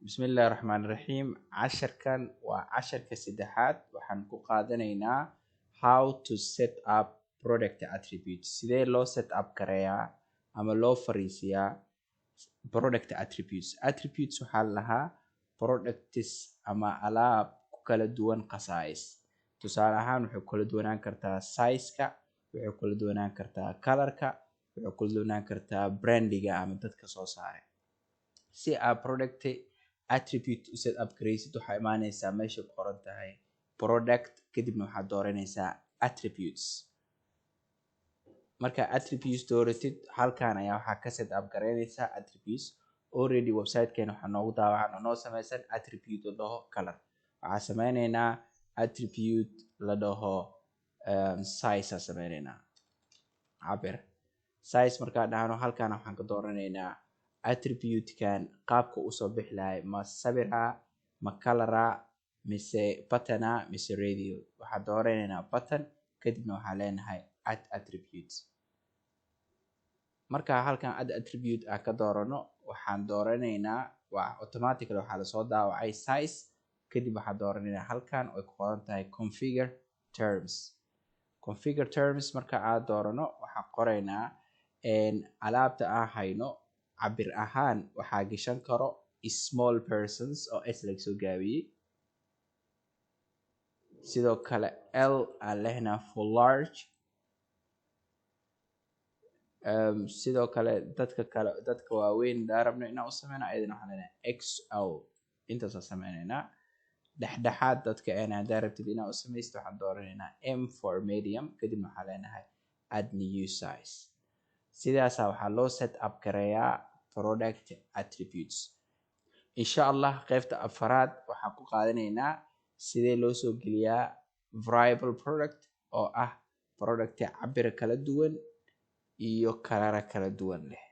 Bismillahi Raxmaani Raxiim. Casharkan waa casharka saddexaad. Waxaan ku qaadanaynaa how to set up product attributes. Sidee loo set up gareeyaa ama loo fariisiyaa product attributes? Attributes waxaa la lahaa products ama alaab ku kala duwan khasaa'is. Tusaale ahaan, waxay kula duwanaan kartaa size-ka, waxay kula duwanaan kartaa color-ka, waxay kula duwanaan kartaa brandiga ama dadka soo saaray. Si aad product attribute u set up gareysid, waxaa imaaneysaa meesha ku qoran tahay product, kadibna waxaad dooranaysaa attributes. Markaa attributes dooratid, halkan ayaa waxaa ka set up gareynaysaa attributes. Already website-keena waxaa noogu daawacan oo noo sameysan attribute la dhaho color. Waxaa sameyneynaa attribute la dhaho size aa sameyneynaa, cabir. Size markaa dhahno, halkan waxaan ka dooranaynaa attribute-kan qaabka usoo bixi lahay: ma sawira, ma color-a, mise button-a, mise radio? Waxaan dooranaynaa button, kadibna waxaan leenahay add attribute. Marka halkan add attribute aan ka doorano, waxaan dooranaynaa, waa automatically waxaa lasoo daawacay size. Kadib waxaan dooranaynaa halkan ay ku qoran tahay configure terms. Configure terms marka aad doorano, waxaan qoraynaa alaabta aan hayno cabir ahaan waxaa gashan karo small persons oo S laga soo gaabiyey. Sidoo kale L aan lehnaa for large. Sidoo kale dadka kale, dadka waaweyn daa rabno inaan u sameyno, ayadana waxaan leenahay XL. Intaasaan sameyneynaa. Dhexdhexaad dadka een haddaa rabtid inaad u samaysid, waxaan dooranaynaa M for medium, kadibna waxaan leenahay add new size. Sidaasaa waxaa loo set up gareeyaa product attributes. Insha Allah, qaybta afaraad waxaan ku qaadanaynaa sidee loo soo geliyaa variable product, oo ah product cabira kala duwan iyo color-a kala duwan leh.